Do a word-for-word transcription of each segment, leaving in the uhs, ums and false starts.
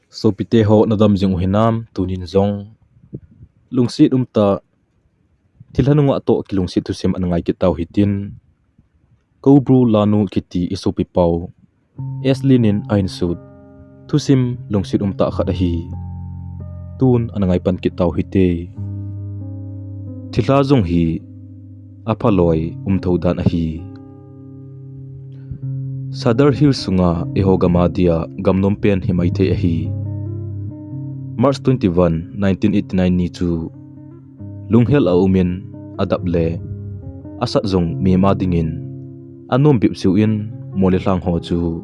Sopite ho nadam jing u hinam, tunin jong lungset umtah, thilha nungah toh kilungset thusim ana ngai kit tau hitin, Koubru Lanu kiti i sopi pau Eslin in ahin sut thusim lungset umtah khat ahi. Tun ana ngai pan kit tau hite. Thilha jong hi aphaloi umtho dan ahi. Sadar Hills sunga eiho gam a dia gamnom pen hi maithei ahi. March twenty-one, nineteen eighty-nine ni chu lunghel a umin adap le asat jong mihem a dingin anom bipsiu in, mol le lhang ho chu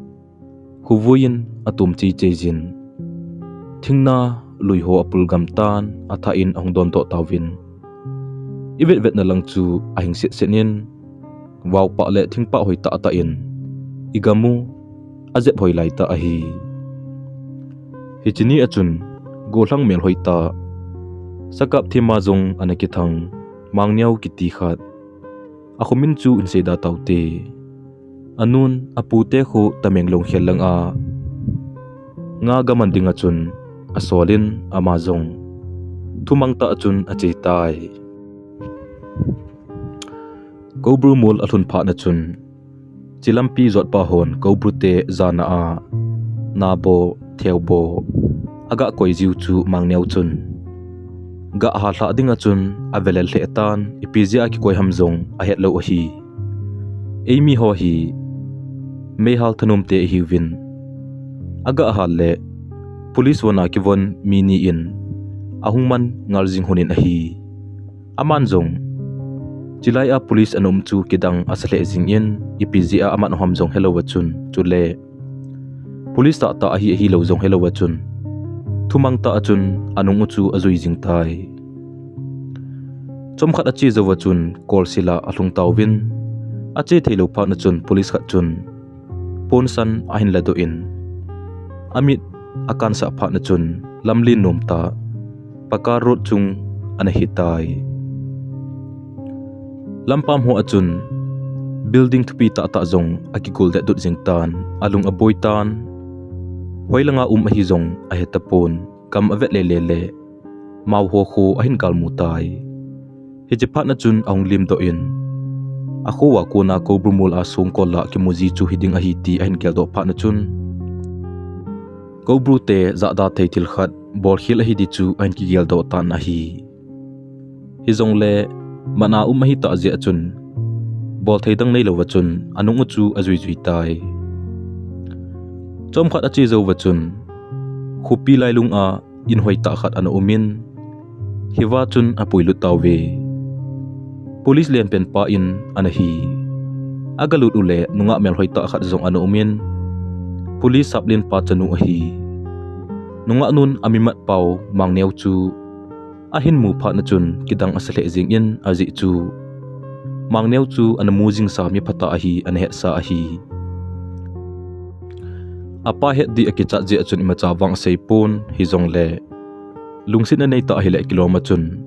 khuvuiyin atum cheichei jin, thingna lui ho apul gam tan athah in ahung don toh tauvin, i vetvetna lang chu ahing setset in, vaopah le thingpah hoitah tah in i gam u ajep hoi laitah ahi. Hiche ni a chun gollhang mel hoitah, sakap thim a jong ana kithang Mangneo kiti khat, akhomin chu hin seida taute. Anun apute kho Tamenglong khel lang a nga gaman dinga chun asolin, ama jong thumang tah a chun ache tai. Koubru mol alhun phat na chun, hiche lampi jotpa hon Koubru te jana a nabo, theobo aga koi jiu chu Mangneo chun gah halhah dinga chun avelel lheh tan, ipi jeh a kikoi ham jong ahet lou ahi. Eimi ho hi meihal thanom te ihiuvin, agah hal le police von a kivon mi ni in ahung man ngal jing lhonin ahi. Aman jong chilai a police ana um chu kidang asa lheh jingin, ipi jeh a aman u ham jong helou a chun, chule police tahtah ahi ahilou jong helou a chun, thumang tah a chun anung u chu ajui jing tai. Chomkhat ache jou a chun kolsil a alhung tauvin, ache theilou phat na chun police khat chun ponsan ahin ladoh in, amit akansah phat na chun lamlen nom tah, pakar road chung ana hi tai. Lampam ho a chun building thupi tahtah jong akigul detdut jing tan, alung aboi tan, hoilanga um ahi jong ahetapon, gam avet lele le mao ho kho ahin galmu tai. Hiche phat na chun ahung limdoh in, akho a kona Koubru mol a songkol a kimu ji chu hiding ahi ti ahin geldoh phat na chun, Koubru te jahda thei thil khat bolkhel ahi di chu ahin kigeldoh tan ahi. Hijongle man a um ahitah jeh a chun, bolthei dang neilou a chun anung u chu ajuijui tai. Chomkhat ache jou a chun, khopi lailung a in hoitah khat ana umin, hiva chun apuilut tauve. Police lenpen pa in ana hi. Agalut u le nungah melhoitah khat jong ana umin, police saplen pa chanu ahi. Nungah nun amimat pau Mangneo chu ahin mu phat na chun kidang asa lheh jingin, ajeh chu Mangneo chu ana mu jingsa mi phatah ahi, ana hetsa ahi. Apa het di akichat jeh a chun imacha vang aseipon, hijongle lungsetna neitah ahile kilom a chun,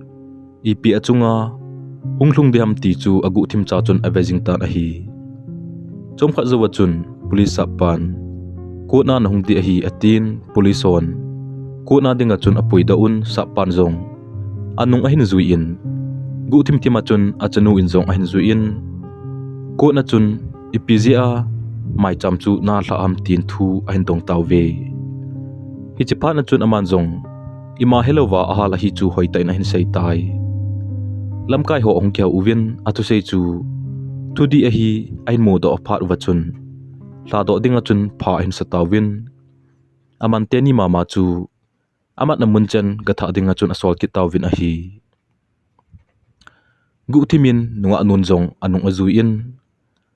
ipi achunga hung lhung ding ham ti chu aguhthim cha chun ave jing tan ahi. Chomkhat jou a chun police sappan, court a nahung ding ahi atin, police hon court a dinga chun apuidoh un, sappan jong anung ahin juiyin, guhthim thim a chun achanu in jong ahin juiyin, court a chun ipi jeh a maicham chu nalhah ham tin thu ahin dong tauve. Hiche phat na chun aman jong ima helouva ahal ahi chu hoitah in ahin seitai. Lamkai ho ahung kihou uvin, athusei chu thudih ahi ahin mudoh phat uva chun, lhadoh dinga chun pha ahin sa tauvin, aman teni mama chu amatna mun chen gathah dinga chun asol kit tauvin ahi. Guhthim in nungah nun jong anung ajuiyin,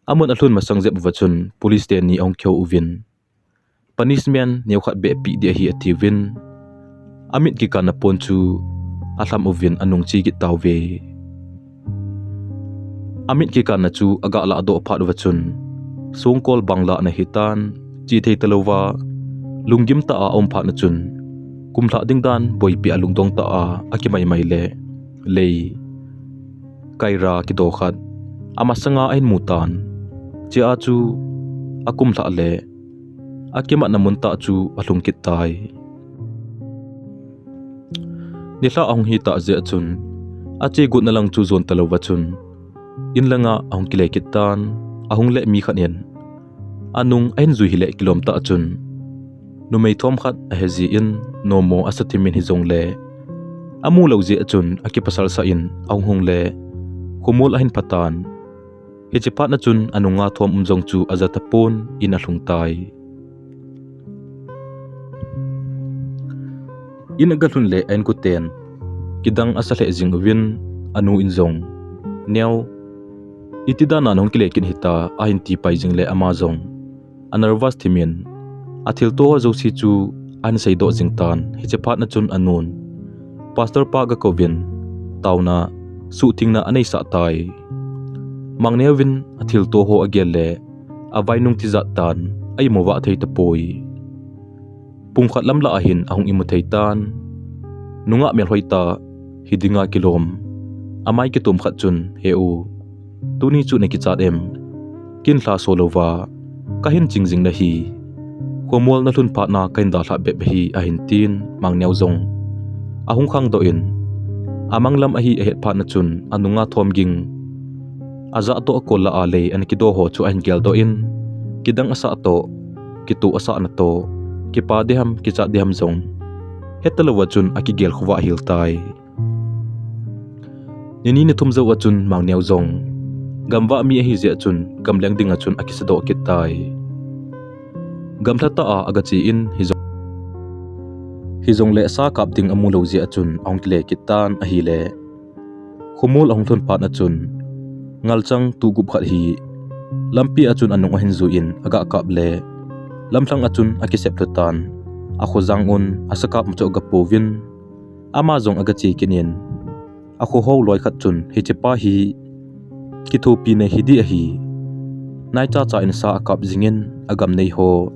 amun alhun masang jep uva chun police teni ahung kihou uvin, punishment neokhat beh peh ding ahi atiuvin, amit kikanna pon chu alham uvin anung che kit tauve. Amit kikanna chu aga lahdoh phat uva chun, songkol bangla ana hitan, che thei talouva lunggim tah a aum phat na chun, kumlhah ding dan boipi a lungdong tah a akimaimai le lei, kaira kido khat amasanga ahin mutan, chea chu akumlhah le akimatna mun tah chu alhung kit tai. Nilhah ahung hi tah jeh a chun, ache gotna lang chu jon talou va chun, in langa ahung kile kit tan, ahung le mi khat in anung ahin jui hile kilom tah chun, numei thom khat ahe jin, nommo asa thimin hijongle, amu lou jeh a chun akipasal sah in ahung hung le, khomol ahin pha tan. Hiche phat na chun anunga thom um jong chu aja tapon, in alhung tai. In aga lhun le a inkoten kidang asa lheh jing uvin, anu in jong, "Neo, iti dan a nahung kile kit hita?" ahin ti pai jing le ama jong a nervous thimin, athilto ho jouse chu ahin seidoh jing tan. Hiche phat na chun anun Pastor pa aga kouvin, taona, suhthengna anei sah tai. Mangneo vin athilto ho agel le, avainung tijat dan a imu vah thei tapoi. Pung khat lam lah ahin ahung imu thei tan. Nungah melhoi tah, hi dinga kilom. Amai kitom khat chun, "He u, tuni chu nakichat em? Kin lha so louva kahin ching jing nahi. Khomol nalhun phat na kahin dalhah bep ahi," ahin tin, Mangneo jong ahung khangdoh in, amang lam ahi ahet phat na chun anunga thom ging, ajah toh akol lah a lei ana kido ho chu ahin geldoh in, kidang asah toh, kitoh asah na toh, kipa ding ham, kichat ding ham jong heta louva chun akigel khovah hel tai. Nini nithum jou a chun Mangneo jong gamvah mi ahi jeh a chun gamleng dinga chun akisadoh kit tai. Gamlha tah a aga che in hijong, hijongle sa kap ding amu lou jeh a chun ahung kile kit tan ahile, khomol ahung lhun phat na chun ngalchang tugup khat hi lampi a chun anung ahin jui in aga kap le, lamlhang a chun akisep lhu tan. Akhojang un asa kap mu chu aga pouvin, ama jong aga che kit in, akhoho loi khat chun, "Hiche pa hi kithopi nei hi ding ahi. Naicha cha in sa akap jing in, agam nei ho,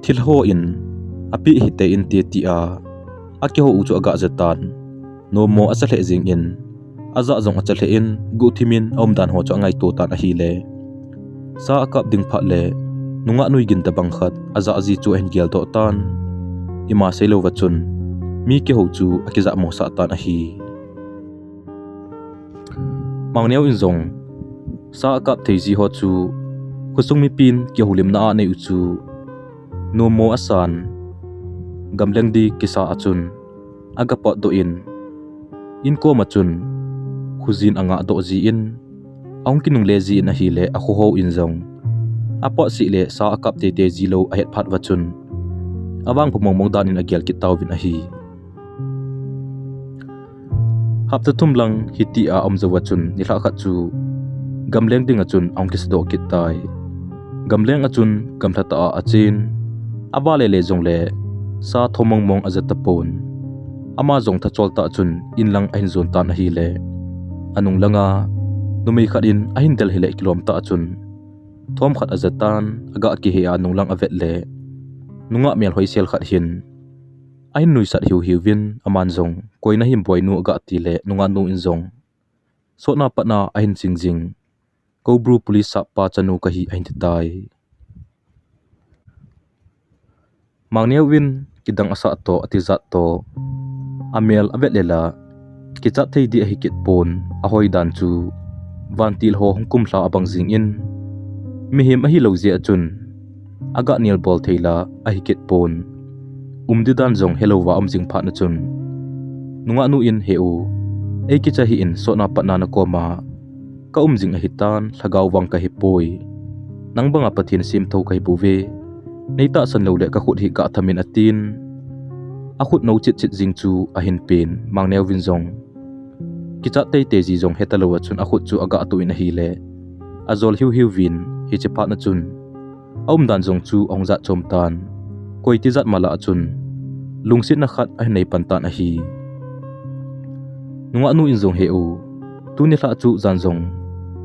thil ho in apeh hite inte," tia akihou u chu aga ja tan. Nommo asa lheh jing in, ajah jong acha lheh in, guhthim in aumdan ho chu angaito tan ahile, sa akap ding phat le, nungah nui gin tabang khat ajah ji chu ahin geldoh tan. Ima sei louva chun mi kihou chu akijah mosah tan ahi. Mangneo in jong sa akap thei ji ho chu khosung mipin kihoulimna anei u chu nommo asan, gamleng di kisa a chun aga potdoh in, in kom a chun khojin angah doh jin, ahung kinungle jin ahile, akhoho in jong apot seh le sa akap teitei ji lou ahet phat uva chun, avangpha mongmong dan in agel kit tauvin ahi. Hapta thum lang hitia aum jou a chun nilhah khat chu gamleng dinga chun ahung kisadoh kit tai. Gamleng a chun gamlha tah a achen, ava lele jongle sa thom mongmong aja tapon. Ama jong thachol tah chun in lang ahin jon tan ahile, anung langa numei khat in ahin del hile kilom tah a chun thom khat aja tan, aga kihe a nung lang avet le, nungah melhoi sel khat hin ahin nuisat hiuhiu vin, aman jong koi nahim boinu aga ti le, nungah nu in jong sotna patna ahin ching jing, "Koubru police sap pa chanu kahi," ahin ti tai. Mangneo in kidang asah toh, atijat toh, amel avet le la, kichat thei ding ahi kit pon, ahoi dan chu vantil ho hung kumlha abang jing in, mihem ahilou jeh a chun aga nel bol thei la ahi kit pon. Um ding dan jong helouva um jing phat na chun, nungah nu in, "He u, ei kicha hih in, sotna patna na kom a ka um jing ahitan, lhagao vang kahi poi. Nang banga Pathen semtho kahi bouve. Nei tahsan lou le ka khut hi gah tham in," atin, akhut nou chitchit jing chu ahin pen. Mangneo in jong kichat teitei ji jong heta lou a chun akhut chu aga tuh in ahile, ajol hiuhiu vin, hiche phat na chun aumdan jong chu ahung jat chom tan. Koi tijat ma lah a chun lungsetna khat ahin nei pan tan ahi. Nungah nu in jong, "He u, tuni lhah chu jan jong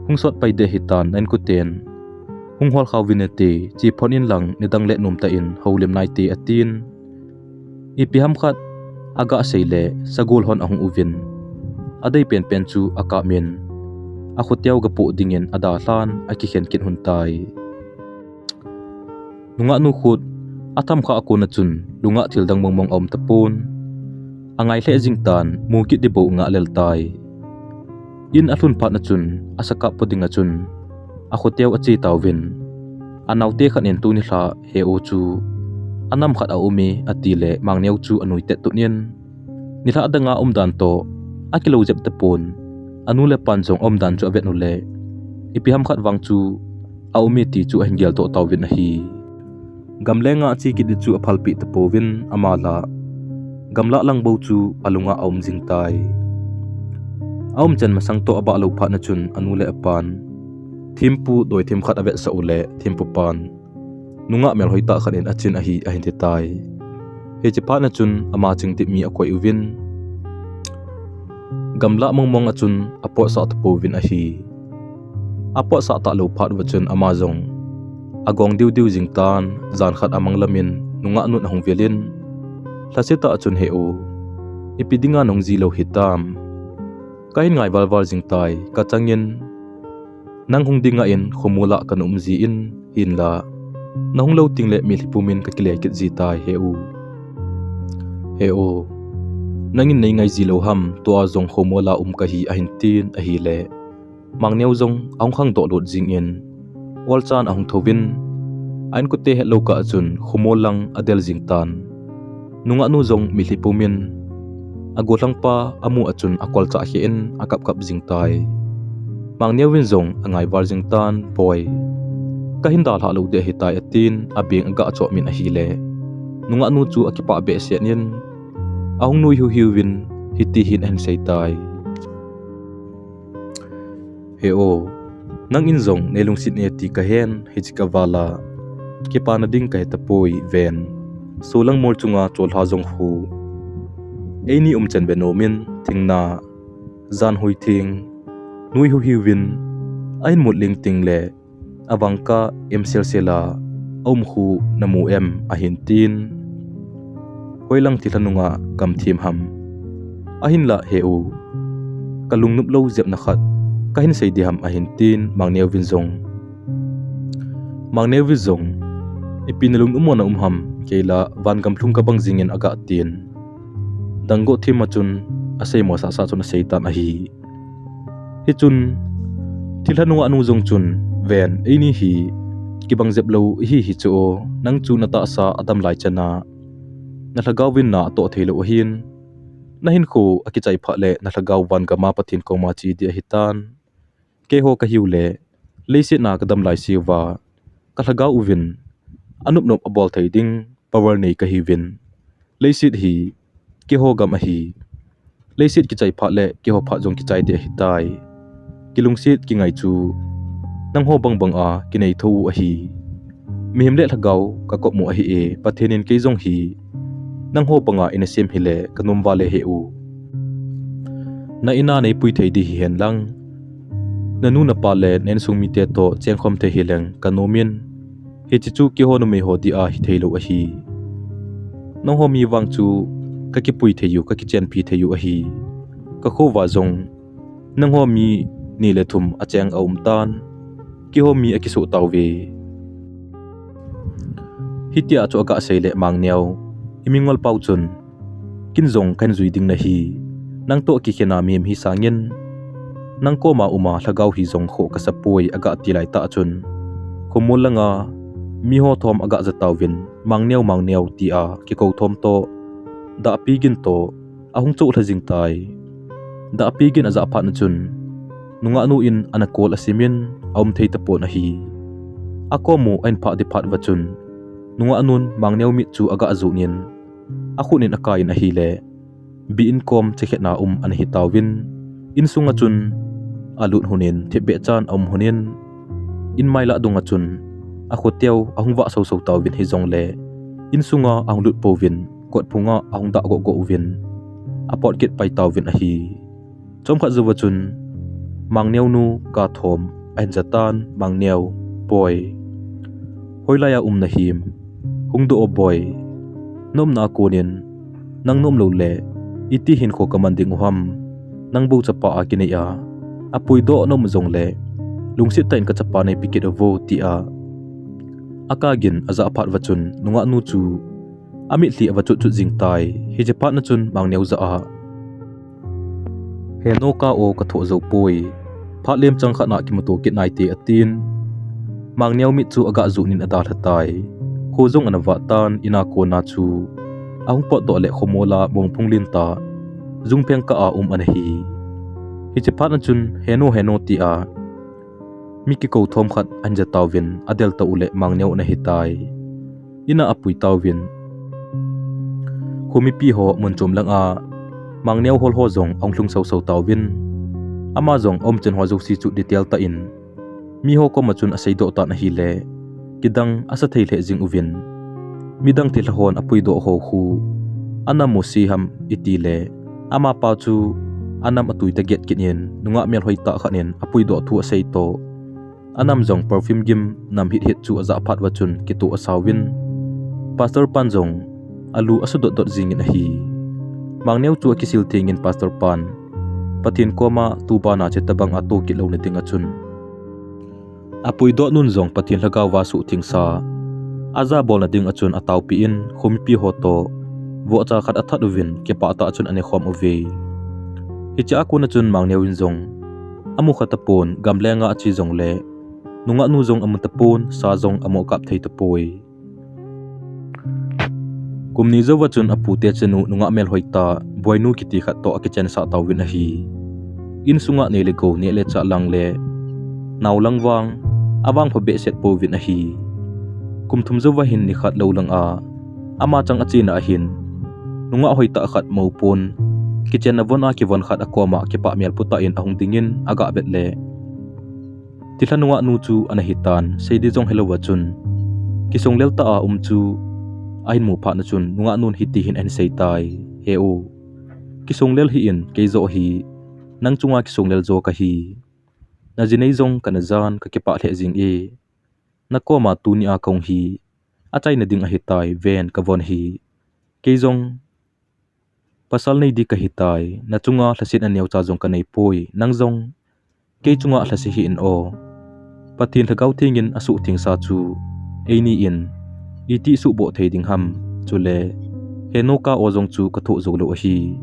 hung sot pai ding ahitan, na inkoten hung hol khah uvin nate, che phon in lang nidang le nomtah in houlim naite," atin, ipi ham khat aga sei le, sagol hon ahung uvin, adei penpen chu akap in, akhoteu gapoh dingin adalhan, akikhen kit lhon tai. Nungah nu khut atham khah a kon a chun, lungah thil dang mongmong aum tapon. angai lheh jing tan, mu kit ding bou ngah lel tai. In alhun phat na chun, asakap po ding a chun, akhoteu ache tauvin. Anaote khat in tuni lha He-o chu anam khat a um e, ati le Mangneo chu anui tet tut in, nilhah dang a umdan toh akilou jep tapon, anu le apan jong aumdan chu avet u le, ipi ham khat vang chu aum e ti chu ahin geldoh tauvin ahi. Gamleng a ache kit ding chu aphalpeh tapouvin, ama la gamlah lang bou chu alunga aum jing tai. Aumchan masang toh abah lou phat na chun anu le apan thempu doithem khat avetsah u le thempu pan nungah melhoi tah khat in achin ahi ahin ti tai. Hiche phat na chun ama chingtip mi akoi uvin, gamlah mongmong a chun apotsah tapouvin ahi. Apotsah talou phat uva chun ama jong agong diu diu jing tan, jan khat amang lam in nungah nun ahung vil in, lhasetah a chun, He-o, ipi dinga nahung ji lou hitam? Kahin ngai val val jing tai, kachang in nang hung ding ngah in khomol a kana um ji in, hinla nahung lou teng le mitlhi pum in kakile kit ji tai, He-o. He-o, nangin nei ngai ji lou ham, tua jong khomol a um kahi, ahin tin ahile, Mangneo jong ahung khangdoh lut jing in, olchan ahung thouvin, a inkote hetlou kah a chun khomol lang adel jing tan. Nungah nu jong mitlhi pum in agollhang pa amu a chun akolchah kheh in akap kap jing tai. Mangneo vin jong angai val jing tan, Boi, kahin dalhah lou ding ahitai, atin abeng agah chohmin ahile, nungah nu chu akipah behseh in, ahung nui hiu hiu vin hiti hin ahin sei tai. He-o, nangin jong nei lungset e ti kahen, hiche kaval a kipana ding kahe tapoi, ven. Solang mol chunga chollha jong khu eini umchan ve nom in, thingna, jan hoi theng, nui hiu hiu vin ahin mut ling teng le, avang kah em sel sel a aum khu namu em, ahin tin. Hoilang thilha nunga kam them ham? Ahinlah He-o, kalungnop lou jepna khat kahin sei ding ham, ahin tin Mangneo vin jong. Mangneo vin jong, ipi nalungnop mo na um ham, kei la van gamlhung kabang jing in, agah tin. Danggoh them a chun asei mo sah sah chun asei tan ahi. Hichun thilha nungah nu jong chun, Ven, eini hi kibang jep lou ihi hi chu, nang chu natahsa adam lai chan a nalhagao vin na atoh thei lou ahin, nahinkho akichai phat le nalhagao van gam a Pathen koma che ding ahitan. Keiho kahiu le, leiset na kadam lai seuva, kalhagao uvin anop nop abol thei ding power nei kahiuvin. Leiset hi keiho gam ahi. Leiset kichai phat le keiho phat jong kichai ding ahitai. Kilungset kingai chu nangho bang bang a kinei thou u ahi. Mihem le lhagao kakop mu ahi e, Pathen in kei jong hi nangho banga eina sem hile kanom val e He-o. Na in a neipui thei ding hihen lang, nanu napa le na insung mite toh chengkhom thei hileng kanom in, hiche chu keiho numei ho dia hithei lou ahi. Nangho mi vang chu kakipui thei u, kakichenpi thei u ahi. Kakho uva jong nangho mi ni le thum acheng aum tan, keiho mi akisoh tauve. Hitia chu aga sei le Mangneo, imingol pau chun, ken jong kahin jui ding nahi. Nangtoh kikhen a mihem hi sangin, nang koma uma lhagao hi jong khoh kasa poi, aga ti laitah chun, khomol langa miho thom aga ja tauvin, Mangneo, Mangneo tia kikou thom toh, dahpi gin toh ahung choh lha jing tai. Dahpi gin ajah phat na chun, nungah nu in ana kol asimin aum thei tapon ahi. Akom u ahin phah ding phat uva chun, nungah nun Mangneo mit chu aga jut in, akhut in akai in ahile, bi in kom chekhet na um ana hi tauvin, insunga chun alut hun in thipbeh chan aum hun in, in mailah dunga chun akhoteu ahung vah soso tauvin hijongle, insunga ahung lut pouvin, kotphunga ahung dah goh goh uvin, apot kit pai tauvin ahi. Chomkhat jouva chun, Mangneo nu kathom ahin ja tan, Mangneo, Boi, hoilai a um nahim? Hung doh o Boi, na umna a konin nang na um loule iti hinkho kaman ding u ham? Nang bou chapa a kinei a, apuidoh na um jongle, lungset tah in kachapa neipe kit uvo, tia aka gin ajah phat uva chun, nungah nu chu amitlhi ava chut chut jing tai. Hiche phat na chun Mangneo jah a, "He nu, ka o ka thoh jou poi. Phat lemchang khat na kimuto kit nai te," atin. Mangneo mit chu aga juh nin adalha tai. Kho jong ana vah tan, in a kona chu ahung potdoh le khomol a mongphung lentah jungpheng kah a um ana hi. Hiche phat na chun, "He nu, he nu," tia mi kikou thom khat ahin ja tauvin, adel tah u le Mangneo ana hitai. In a apui tauvin, khomipi ho mun chom lang a Mangneo hol ho jong ahung lhung sau sau tauvin, ama jong aumchan ho jouse chu detail tah in miho koma chun aseidoh tan ahile, kidang asa thei lheh jing uvin. Midang thilha hon apuidoh ho khu anam u si ham iti le, amapa chu anam atui ta get kit in, nungah melhoi tah khat in apuidoh thu asei toh. Anam jong perfume gim nam hit hit chu ajah phat uva chun kitoh asauvin, Pastor pan jong alu asudot dot jingin ahi. Mangneo chu akisil thengin Pastor pan Pathen koma tubana hiche tabang a toh kit louna dinga chun, apuidoh nun jong Pathen lhagao va suhthengsa ajabolna dinga chun ataopi in, khomipi ho toh vohcha khat athat uvin, kipah tah chun anekhom uve. Hiche a kona chun Mangneo in jong amu kha tapon, gamlenga ache jongle nungah nu jong amu tapon, sa jong amoh kap thei tapoi. Kum ni jouva chun apute chanu nungah melhoi tah Boinu kiti khat toh akichensah tauvin ahi. Insunga nei le gou, neh le chah lang le nao lang vang avangpha behseh pouvin ahi. Kum thum jouva hin nikhat lou lang a ama chang achena ahin, nungah hoitah khat moupon, kichenna von a kivon khat akoma kipah melpu tah in ahung dingin aga vet le, thilha nungah nu chu ana hitan, seiding jong helouva chun, kisunglel tah a um chu ahin mu phat na chun, nungah nun hiti hin ahin seitai, "He u, kisunglel hih in, kei joh hi nang chunga kisunglel jo kahi. Najinei jong kana jan, kakipah lheh jing e. Nakoma tunia kahung hi achaina ding ahitai, ven kavon hi. Kei jong pasal nei ding kahitai, nachunga lhasetna neocha jong kanei poi, nang jong kei chunga lhase hih in o. Pathen Lhagao Theng in asuhthengsa chu eini in iti suhboh thei ding ham, chule he nu, ka o jong chu kathoh jou lou ahi.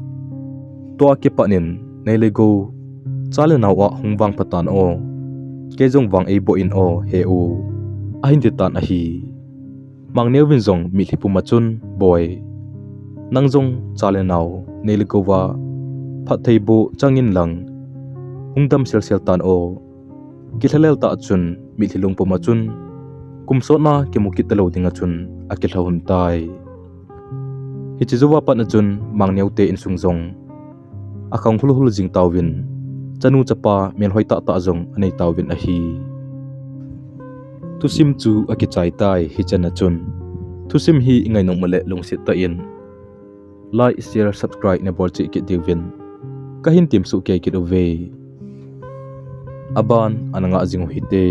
Tua kipat in nei le gou, cha le nao a hung vangpha tan o. Kei jong vang eiboh in o, he u," ahin titan ahi. Mangneo vin jong mitlhi puma chun, "Boi, nang jong cha le nao nei le gou a phattheiboh chang in lang, hung dam selsel tan o. Kilhalel tah chun mitlhi lung puma chun kum sotna kimu kit talou dinga chun akilha lhon tai." Hiche jouva pat na chun Mangneo te insung jong akhang hulhul jing tauvin, chanu chapa melhoi tahtah jong anei tauvin ahi. Thusim chu akichai tai hichan a chun. Thusim hi ingainom u le lungset tah in like, share, subscribe nabol cheh kit diuvin kahin temsuh kei kit uve. Aban ana ngah jing u hite.